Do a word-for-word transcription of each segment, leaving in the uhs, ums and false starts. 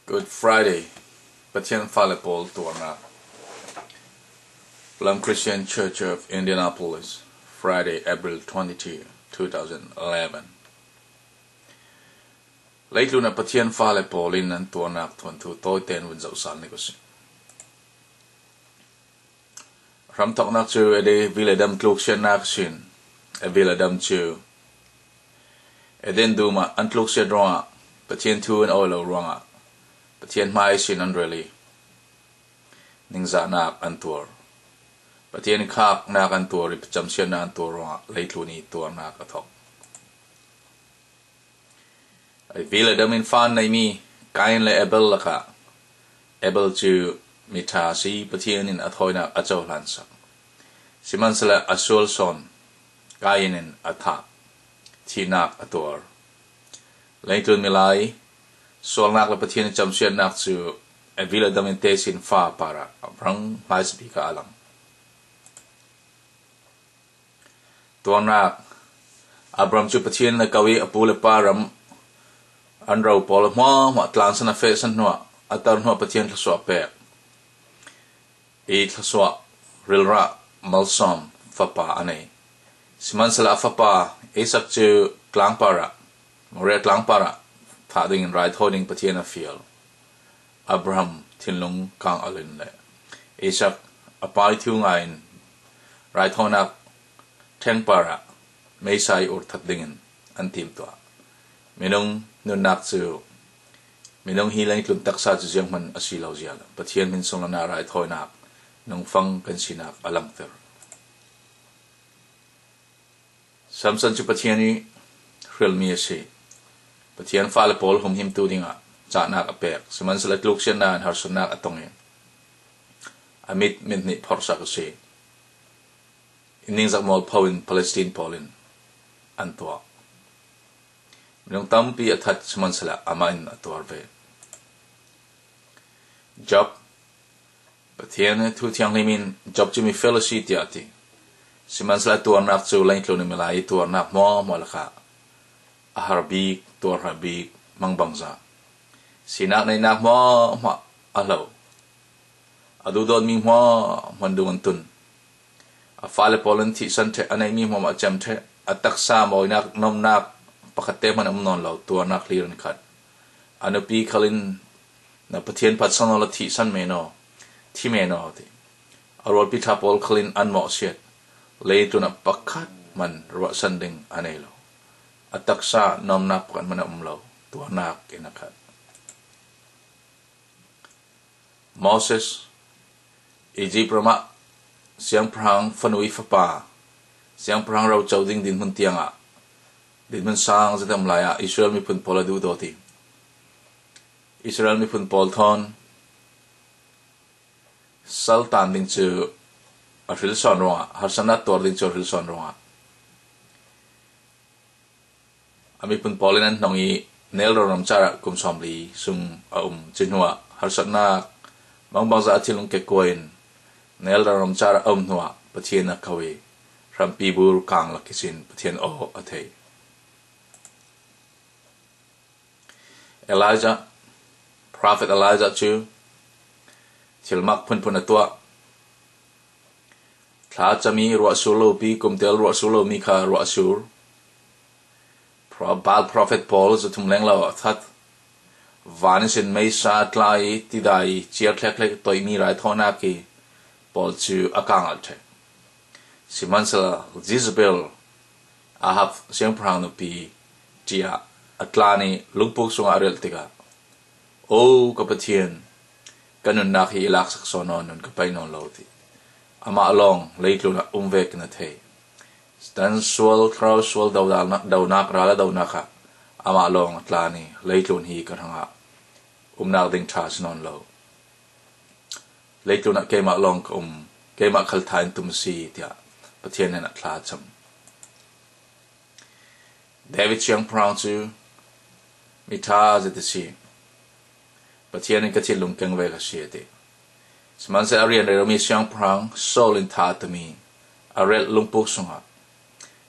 Good Friday. Pathian fale pawl tuarnak. Falam Christian Church of Indianapolis, Friday, April twenty-two, two thousand eleven. Leitlun ah Pathian fale pawl in an tuarnak thuanthu tawiten vun zohsal ni ko si. Hramthawknak cu Eden viledam tluksiatnak sin. Eviledam cu Eden dum ah an tluksiat ruangah, Pathian thu an awi lo ruangah, Pathian hmai sin an rel i ningzahnak an tuar. Pathian khaknak an tuar i pacamsiatnak an tuar ruangah leitlun i tuarnak a thok. Viledam in fa an neimi Kain le Abel lakah, Abel cu miṭha a si, Pathian in a thawinak a cohlansak. Sihmanhsehlaw a sual sawn Kain in a thah, thihnak a tuar. Leitlun milai sualnak le Pathian i camsiatnak cu Viledam in tesin fa parah a rang hmaisabik ah a lang. Tuarnak. Abram cu Pathian in a ko i a pu le pa ram an ro pawl hmuahhmuah tlansan a fehsan hnuah, a tar hnuah Pathian thluasuah a pek i thluasuah rilrah malsawm fapa a nei. Sihmanhsehlaw a fapa Isak cu tlangpar ah, Moria tlangpar ah thah dingin raithawi ding Pathian a fial. Abraham thinlung kang a lin le Isak a pai thu ngaiin raithawinak ṭhengpar ah meisa i urthat dingin an timtuah. Minung nunnak cu, minung hi leitlun taksa cu zianghman a si lo zia le Pathian hmin sunglanak raithawinak nungfang kan sinak a langter. Samson cu Pathian i hrilmi a si. Pathian fale pawl humhimtu dingah cahnak a pek. Sihmanhsehlaw tluksiatnak in harsatnak a tong i a mit mithnih phorhsak a si. Inningzak mualpho in Palestine pawl in an tuah. Minung tampi a that sihmanhsehlaw amah in a tuar ve. Job. Pathian thu thianghlim in Job cu mifel a si tiah a ti. Sihmanhsehlaw tuarnak cu leitlun i milai i tuarnak hmuahhmuah lakah a har bik, tuar har bik, mangbangza. Sinak neihnak hmuahhmuah a hlo. A duhdawtmi hmuahhmuah dung an tun. A fale pawl an thihsan ṭheh, a neihmi hmuahhmuah a cem ṭheh, a taksa mawinak, nomnak pakhat te hmanh a um nawn lo, tuarnak hlir an khat. A nupi khal in, "Na Pathian phatsan aw la thihsan men aw, thi men aw," a ti. A rualpi ṭha pawl khal in an mawhsiat, leitlun ah pakhat hmanh ruahsan ding a nei lo. A taksa nomnak pakhat hmanh a um lo, tuarnak in a khat. Moses, Izipt ram ah siangpahrang fanu i fapa, siangpahrang roco ding dinhmun tiangah dinhmun sang zet a um lai ah Israel miphun pawl a duhdawt i Israel miphun pawl thawn sal tan ding cu a hril sawn ruangah, harsatnak tuar ding cu a hril sawn ruangah a miphun pawl in an hnong i Nel ram car ah kum sawmli sung a um. Cu hnuah harsatnak mangbangza a thinlung kekua in Nel ram car ah a um hnuah Pathian a ko i hrampi bur kang lak ihsin Pathian aw a thei. Elijah, Prophet Elijah cu thilmak phunphun a tuah. Thla cami ruah sur lopi, kumtel ruah sur lomi kha ruah sur. Pro-, Baal prophet pawl zathum lenglo a that. Van ihsin meisa tla i tidai i ciar thlekhlek toihmi raithawinak i pawl cu a kangalh ṭheh. Sihmanhsehlaw Jezebel, Ahab siangpahrang nupi ṭih ah a tlan i lungpuk sungah a relh tikah, "O ka Pathian, ka nunnak hi i laksak sawn aw, nun ka pei nawn lo," ti. Amah lawng leitlun ah um vekin a thei. Satan sual, thlarau sual dodalnak, donak, ral a donak ah amah lawng a tlan i leitlun hi ka hrangah umnak ding ṭha a si nawn lo. Leitlun ah keimah lawng ka um, keimah khal tha in tum a si, tiah Pathian hnenah thla a cam. David siangpahrang cu mi ṭha zet a si. Pathian in ka thinlung keng ve ka si, a ti. Sihmanhsehlaw a rian reromi siangpahrang Saul in tha a tumi a relh lungpuk sungah,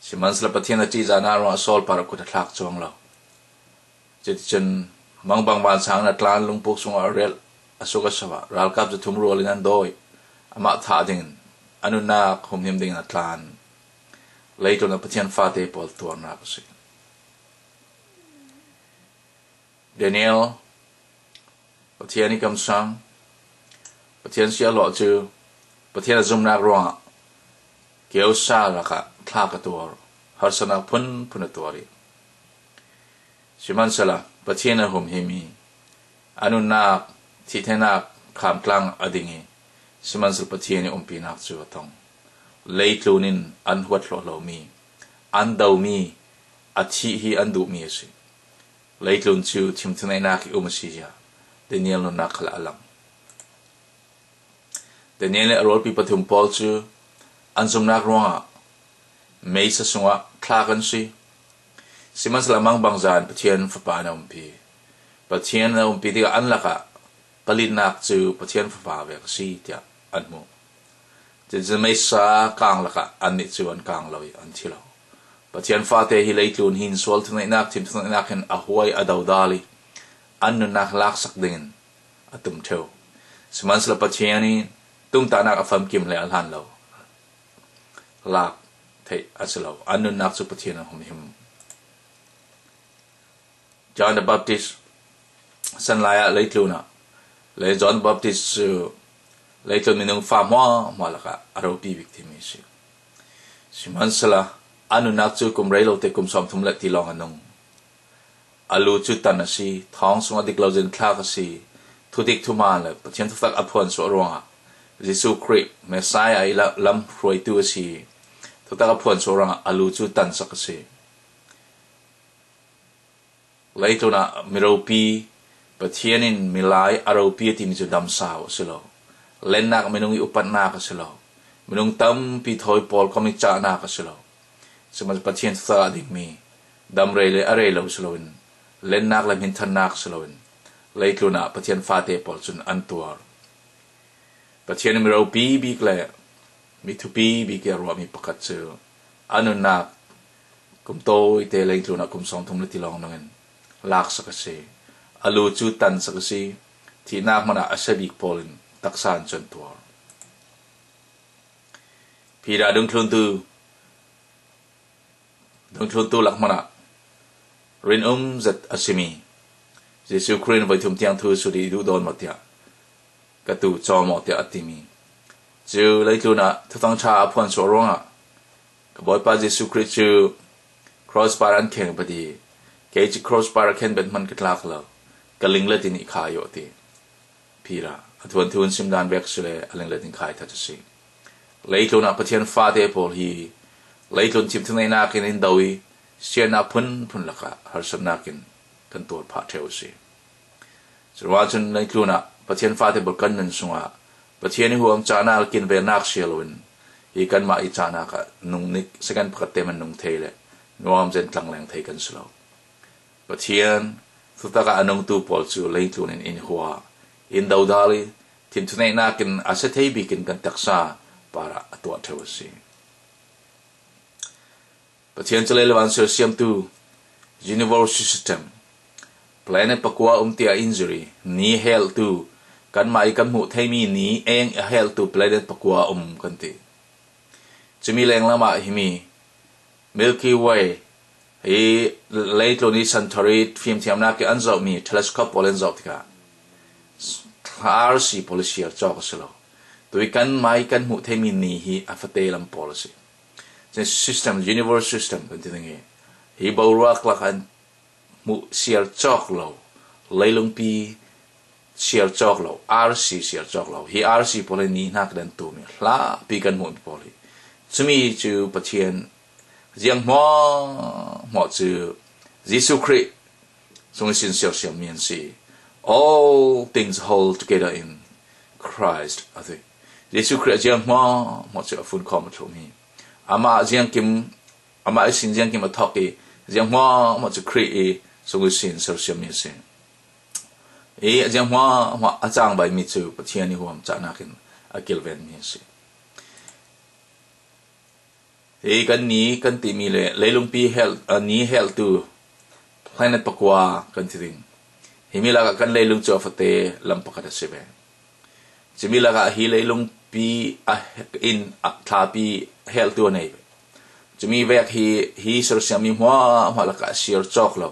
sihmanhsehlaw Pathian a ṭihzahnak ruangah Saul par a kut a thlak cuang lo. Cuticun Mangbang vansang in a tlan, lungpuk sungah a relh, a suk a sawh a, ralkap zathum rualin an dawi, amah thah dingin, a nunnak humhim dingin a tlan. Leitlun a Pathian fate pawl tuarnak a si. Daniel, Pathian i kamsang, Pathian siahhlawh cu Pathian a zumnak ruangah kiosa lakah thlak a tuar, harsatnak phunphun a tuar i, sihmanhsela Pathian a humhim i, a nunnak, thihtheihnak khamtlang a ding i, sihmanhsela Pathian i umpinak cu a tong. Leitlun in an huat hluahhlo mi, an do mi, a thih hi an duh mi a si. Leitlun cu thimthuneihnak i um a si zia Daniel nunnak khal ah a lang. Daniel le a rualpi pathum pawl cu an zumnak ruangah meisa sungah thlak an si. Sihmanhsela mangbangza in Pathian Fapa an a umpi. Pathian a umpi tikah an lakah palitnak cu Pathian Fapa vek a si tiah an hmuh. Cuticun meisa kang lakah annih cu an kang lo i an thi lo. Pathian fate hi leitlun hin sual thuneihnak, thim thuneihnak hin a huai a dodal i an nunnak laksak dingin a tum ṭheu. Sihmanhsela Pathian i tumtahnak a famkim le a hlan lo lak theih a si lo. An nunnak cu Pathian a humhim. John the Baptist san lai ah leitlun ah le John the Baptist cu leitlun minung fa hmuahhmuah lakah a ropi bik timi a si. Sihmanhsela a nunnak cu kum rei lo te kum sawmthum le ti lawng a nung. A lu cu tan a si, thawng sungah dik lo zin thlak a si. Thudik thuman le Pathian thutak a phuansuah ruangah Jesuh Khrih Messiah i la-, lam hruaitu a si. Thutak a phuansuah ruangah a lu cu tansak a si. Leitlun ah miropi, Pathian in milai a ropi a timi cu damsau a si lo. Lennak minung i upatnak a si lo. Minung tampi thawi pawl kong i cahnak a si lo. Sihmanhsehlaw Pathian thutak a dingmi, dam rei le a rei lo si loin, lennak le hminthannak si loin, leitlun ah Pathian fate pawl cun an tuar. Pathian miropi bik le mi thupi bik i a ruahmi pakhat cu a nunnak kum tawite leitlun ah kum sawmthum le tilawng nungin laksak a si. A lu cu tansak a si. Thihnak hmanh ah a sia bik pawl in taksa an cun tuar. Phira dungthluntu Dungthluntu lak hmanh ah rinum zet a simi Jesuh Khrih in voi thum tiang thu sut i duhdawn maw tiah ka tu caw maw tiah a timi cu leitlun ah Thuthang ṭha a phuansuah ruangah ka Bawipa Jesuh Khrih cu cross par an khen ka pati, kei cu cross par a khen bet hmanh ka tlak lo, ka linglet in i kha i awh ti. Phira a thuanthu in simdan vek si le a linglet in kha i that a si. Leitlun ah Pathian fate pawl hi leitlun thimthuneihnak in in do i siannak phunphun lakah harsatnak in kan tuar phah ṭheu a si. Curuangah cun leitlun ah Pathian fate pawl kan nun sungah Pathian i huam cahnak le kinvelnak si loin hi kanmah i cahnak ah nung nik second pakhat te hmanh nung thei le nuam cen tlangleng thei kan si lo. Pathian thutak ah a nungtu pawl cu leitlun in in hua, in dodal i thimthuneihnak in a sia thei bik in kan taksa parah a tuah ṭheu a si. Pathian cu lei le van sersiamtu, universe system, planet pakua um tiah injury, ni heltu, kanmah i kan hmuh theimi ni eng a heltu planet pakua um kan ti. Cumi lenglam ah himi Milky Way hi leitlun i santhori fimthiamnak i an zohmi telescope pawl in zoh tikah thla arsi pawl i siar cawk a si lo. Tui kanmah i kan hmuh theimi ni hi a fate lam pawl a si. Cun system, universe system kan ti ding hi, hi boruak lak an hmuh siar cawk lo, leilungpi siar cawk lo, arsi siar cawk lo. Hi arsi pawl hi ni hnak dan tumi hlapi kan hmuhmi pawl hi. Cumi cu Pathian ziang hmuahhmuah cu Jesuh Khrih sung ihsin siarsiammi an si. All things hold together in Christ, a ti. Jesuh Khrih ziang hmuahhmuah cu a funkhawm a thlum hi. Amah ziangkim, amah ihsin ziangkim a thawk i, ziang hmuahhmuah cu Khrih i sung ihsin sersiammi a si. I ziang hmuahhmuah a cangvaimi cu Pathian i huam cahnak in a kilvenmi a si. Hi kan ni kan timi le leilungpi hel, a ni heltu planet pakua kan ti ding. Himi lakah kan leilung cu a fate lam pakhat a si ve. Cumi lakah hi leilungpi a in a thlapi heltu a nei ve. Cumi vek hi hi sersiammi hmuahhmuah lakah siar cawk lo.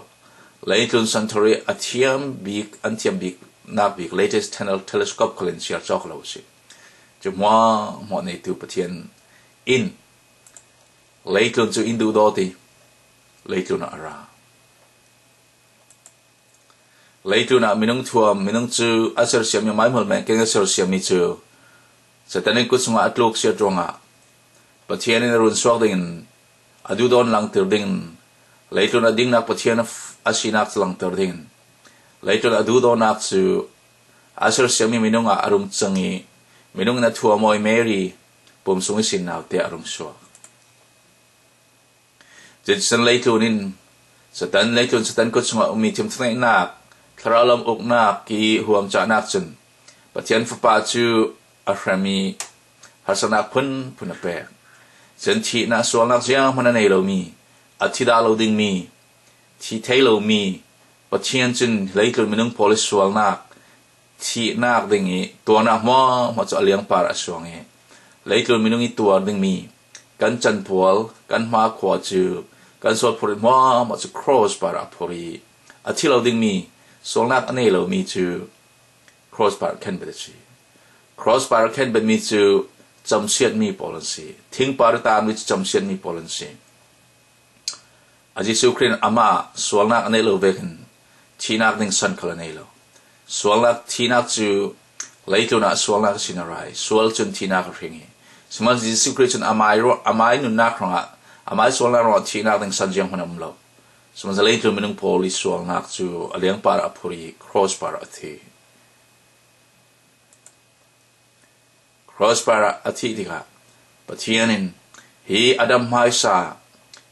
Leitlun santhori a thiam bik, an thiam bik nak bik latest telescope kholin siar cawk lo a si. Cu hmuahhmuah neitu Pathian in leitlun cu in duhdawt i leitlun ah a ra. Leitlun ah minung thuam, minung cu a sersiammi, maimol mengkeng a sersiammi cu Satan in kut sungah a tluk siat ruangah Pathian in a run suak dingin a duhdawn langtir dingin leitlun a dingnak Pathian a sinak cu langtir dingin leitlun a duhdawtnak cu a sersiammi minung ah a rung cang i minung in a thuam awi Mary pum sung i sin naute a rung suak. Cuticun leitlun in Satan, leitlun Satan kut sungah ummi thimthuneihnak, thlarau lam uknak i huamcahnak cun Pathian Fapa cu a hrem i harsatnak phunphun a pek. Cun thihnak sualnak zianghman a nei lomi, a thi dah lo dingmi, thi thei lomi Pathian cun leitlun minung pawl i sualnak, thihnak ding i tuarnak hmuahhmuah cu a liangpar a suang i leitlun minung i tuar dingmi kan can pawl, kan hma khua cu kan sual phurh hmuahhmuah cu cross par a phurh i a thi lo dingmi sualnak a nei lomi cu cross par a khenbet a si. Cross par a khenbetmi cu camsiatmi pawl an si. Thing par a tanmi cu camsiatmi pawl an si. A Jesuh Khrih in amah sualnak a neih lo vekin thihnak ding san khal a nei lo. Sualnak, thihnak cu leitlun ah sualnak a sin a rai. Sual cun thihnak a hring i sihmanhsehlaw Jesuh Khrih cun amai ruang, amai nunnak ruangah, amai sualnak ruangah thihnak ding san zianghman a um lo. Sihmanhsehlaw leitlun minung pawl i sualnak cu a liangpar a phurh i cross par a thi. Cross par ah a thih tikah Pathian in hi Adam hmaisa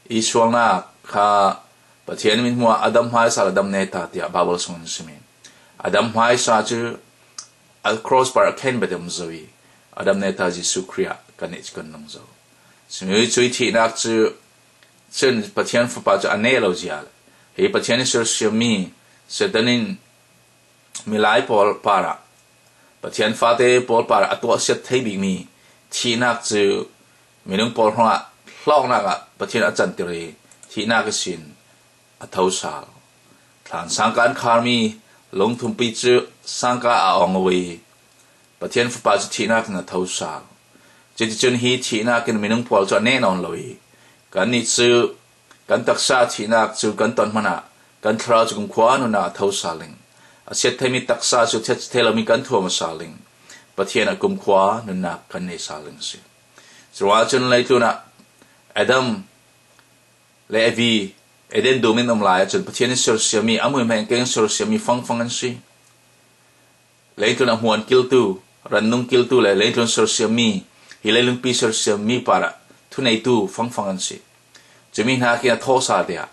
i sualnak kha Pathian in hmuah Adam hmaisa le Adam neta tiah Baibal sung in simi. Adam hmaisa cu a cross par a khenbet um zo i Adam neta Jesuh Khrih ah kan nih cu kan nung zo. Simi cui thihnak cu cun Pathian Fapa cu a neh lo zia le hi Pathian i sersiammi Satan in milai pawl parah, Pathian fate pawl parah a tuahsiat thei bikmi thihnak cu minung pawl hrawngah hlawknak ah Pathian a cantir i thihnak ihsin a thosal. Thlan sangka an kharmi lungthumpi cu sangka a awng i Pathian Fapa cu thihnak in a thosal. Cuticun hi thihnak in minung pawl cu a neh nawn lo i kannih cu kan taksa thihnak cu kan ton hmanh ah kan thlarau cu kumkhua nunnak a thosal ding. A siat theimi taksa cu thiat thei lomi kan thuam a sal ding. Pathian ah kumkhua nunnak kan nei sal ding a si. Curuangah cun leitlun ah Adam le Evi Eden dum in um lai ahcun Pathian in sersiammi, a muihmeng keng sersiammi fangfang an si. Leitlun a hmuan kiltu, rannung kiltu le leitlun sersiammi, hi leilungpi sersiammi parah thuneitu fangfang an si. Cumi hnakin a thawhsal tikah,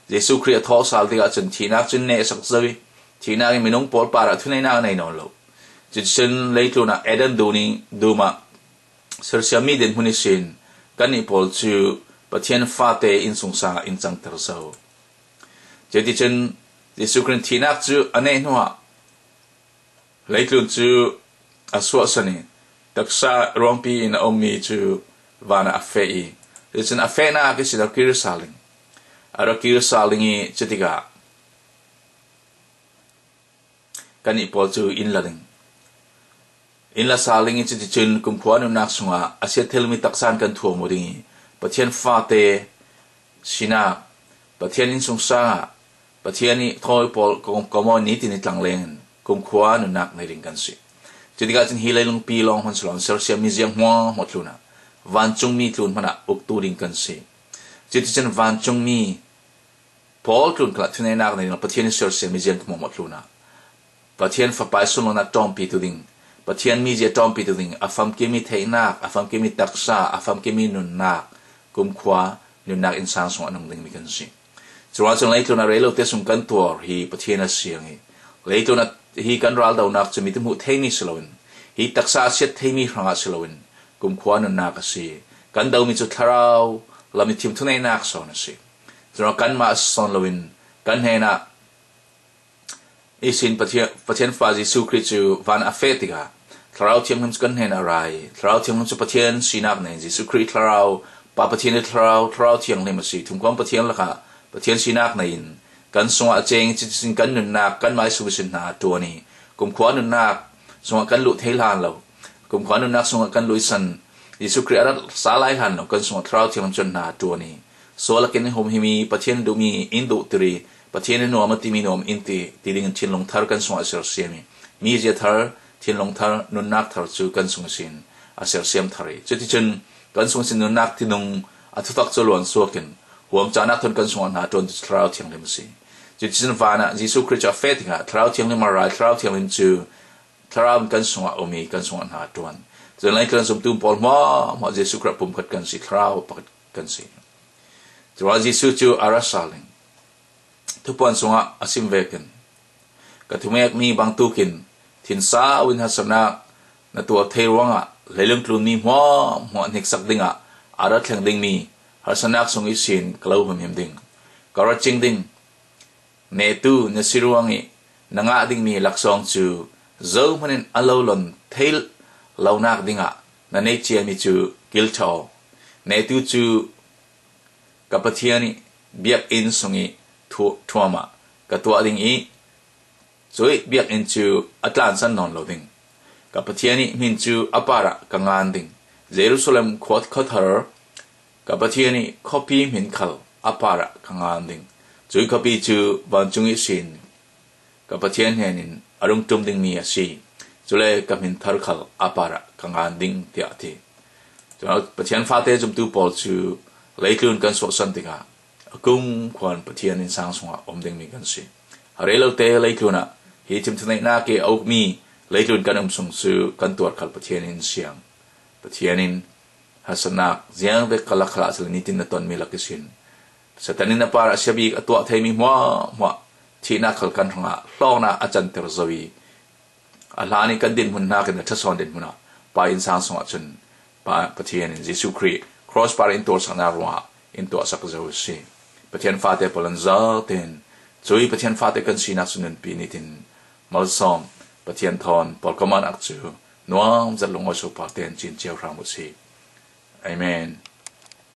Jesuh Khrih a thawhsal tikah cun thihnak cun nehsak zo i thihnak in minung pawl parah thuneihnak a nei nawn lo. Cuticun leitlun ah Eden dum i dum ah sersiammi dinhmun ihsin kannih pawl cu Pathian fate innsungsang ah in cangter zo. Cuticun Jesuh Khrih thihnak cu a neh hnuah leitlun cu a suahsan i taksa ruangpi in a ummi cu van ah a feh i cuticun a fehnak ihsin a kir sal ding, a ra kir sal ding i cutikah kannih pawl cu in la ding. In la sal ding i cuticun kumkhua nunnak sungah a siat thei lomi taksa in kan thuam aw ding i Pathian fate sinak, Pathian innsungsang ah Pathian i thawi pawl kom, kom aw nitin i tlangleng in kumkhua nunnak nei ding kan si. Cutikah cun hi leilungpi lawng hmanh si lo, sersiammi ziang hmuahhmuah tlun ah vancungmi tlun hmanh ah uktu ding kan si. Cuticun vancungmi pawl tlun khalah thuneihnak nei ding lo, Pathian in sersiammi ziang hmuahhmuah tlun ah Pathian Fapa i sunlawinak ṭawmpitu ding, Pathian mizia ṭawmpitu ding, a famkimmi theihnak, a famkimmi taksa, a famkimmi nunnak, kumkhua nunnak innsang sungah a nung dingmi kan si. Curuangah cun leitlun ah rei lote sung kan tuar hi Pathian a siang i leitlun ah hi kan raldonak cu mi ti hmuh theimi si loin, hi taksa a siat theimi hrangah si loin, kumkhua nunnak a si. Kan domi cu thlarau lam i thim thuneihnak sawn a si. Curuangah kanmah a si sawn loin kan hnenah Ihsin Pathian, Pathian fa Jesu Khrih cu van a feh tikah Thlarau Thianghlim cu kan hnen a ra i, Thlarau Thianghlim cu Pathian sinak nei, Jesu Khrih Thlarau, Pa Pathian i Thlarau, Thlarau Thianghlim a si. Thumkuang Pathian lakah Pathian sinak nei in kan sungah a ceng, cuticun kan nunnak kanmai sung ihsin hna a ṭuan i, kumkhua nunnak sungah kan luh thei hlan lo, kumkhua nunnak sungah kan luh ihsan, Jesu Khrih a rat sa lai hlan lo kan sungah Thlarau Thianghlim cun hna a ṭuan i, sual lakin in humhim i, Pathian duhmi in duhtir i, Pathian in nuam a timi nuam in ti, ti dingin thinlung thar kan sungah a sersiam i, mizia thar, thinlung thar, nunnak thar cu kan sung ihsin a sersiam thar i, cuticun kan sung ihsin nunnak tinung a thutak cu luan suak in, huam canak thawn kan sungah hna a ṭuan tu cu Thlarau Thianghlim a si. Cuticun van ah Jesu Khrih cu a feh tikah Thlarau Thianghlim a ra i, Thlarau Thianghlim cu Thlarau in kan sungah a um i, kan sungah hna a ṭuan. Cun leitlun zumtu pawl hmuahhmuah Jesu Khrih pumkhat kan si, Thlarau pakhat kan si. Curuangah Jesu cu a ra sal in Thupuan sungah a sim vekin, ka thumekmi bangtuk in thinsau in harsatnak na tuar thei ruangah leilung tlunmi hmuahhmuah hniksak dingah a ra thleng dingmi harsatnak sung ihsin ka lo humhim ding. Ka ra cing ding. Nehtu na si ruang i na ngah dingmi laksawng cu zohman in a lo lon thei lonak dingah na neih ciami cu kil ṭha aw. Nehtu cu ka Pathian i biakinn sung i thu-, thuam ah ka tuah ding i, cuih biakinn cu a tlansan nawn lo ding. Ka Pathian i hmin cu a parah ka ngan ding. Jerusalem khua-, khuathar, ka Pathian i khuapi hmin khal a parah ka ngan ding. Cuih khuapi cu vancung ihsin ka Pathian hnen in a rung ṭum dingmi a si. Cule ka hmin thar khal a parah ka ngan ding, tiah a ti. Curuangah Pathian fate zumtu pawl cu leitlun kan suahsan tikah a kumkhuan Pathian innsang sungah um dingmi kan si. A rel lote leitlun ah hi thimthaneinak i a ukmi leitlun kan um sung cu kan tuar khal Pathian in siang. Pathian in harsatnak ziangvek ka lak khal ah cun nitin na tonmi lak ihsin Satan in a parah siabik a tuah theimi hmuahhmuah thihnak khal kan hrangah hlawknak a canter zo i, a hlan i kan dinhmun hnakin a ṭha sawn dinhmun ah Pa innsang sungah cun Pa Pathian in Jesu Khrih cross par in tuarsaknak ruangah in tuahsak zo a si. Pathian fate pawl in zate in cuih Pathian fate kan sinak cu nunpi nitin malsawm. Pathian thawn pawlkomnak cu nuam zet lungawi so parte in cin cio hram u si. Amen.